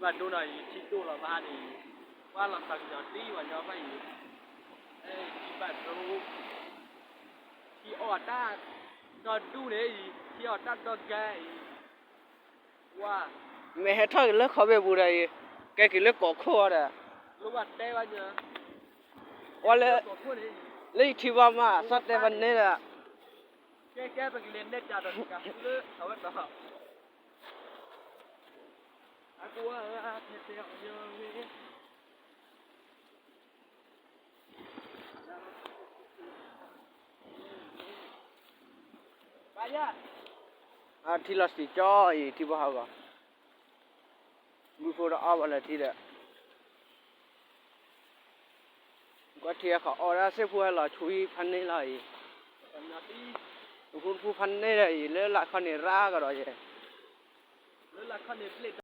ဘၣ်ဒိနီၤအံၤ ထံဒိၣ်လီၤဘၣ်န့ၣ်, ကွၢ်လီၤသးကညီၤတံၢ်ဝဲညီဘၣ်အံၤ, ထံဘၣ်ဒိ, ထံအီၣ်တၢ်ဒီဒူၣ်န့ၣ်အံၤ, ထံအီၣ်တၢ်ဒီကဲအံၤ, မ့ၢ်ဟဲထီၣ်က့ၤလၢခီဘ့ၣ်ပူၤဒီးအံၤ, ကဲက့ၤလၢကိးခိၣ်အီၤဒီး, ဝဲလၢ, လၢယထံဘၣ်မး သီၣ်တဲဖဲန့ၣ်ဒီး, ကဲကဲပကလဲၤနဲၣ်တၢ်ဒီးတကးလၢအဝဲတီၤ, အါ, ထံလီၤစံၣ်ကၠီအံၤ ထံဘၣ်ဟးဂီၤ, မုၢ်ဖိဒီးအီၣ်ဘၣ်လၢထံဒီး, ကွၢ်ထံဟဲခီအီၣ်ဒၣ်စ့ၢ်ဖိဟဲလီၤဆွံဖးန့ၢ်လီၤအံၤ, တဖုတဖုဖးန့ၢ်ဒီးအံၤ လၢလာ်ခီန့ၣ်ရၣ်ကဒီးယဲ, လၢလာ်ခီန့ၣ်ဘျဲၣ်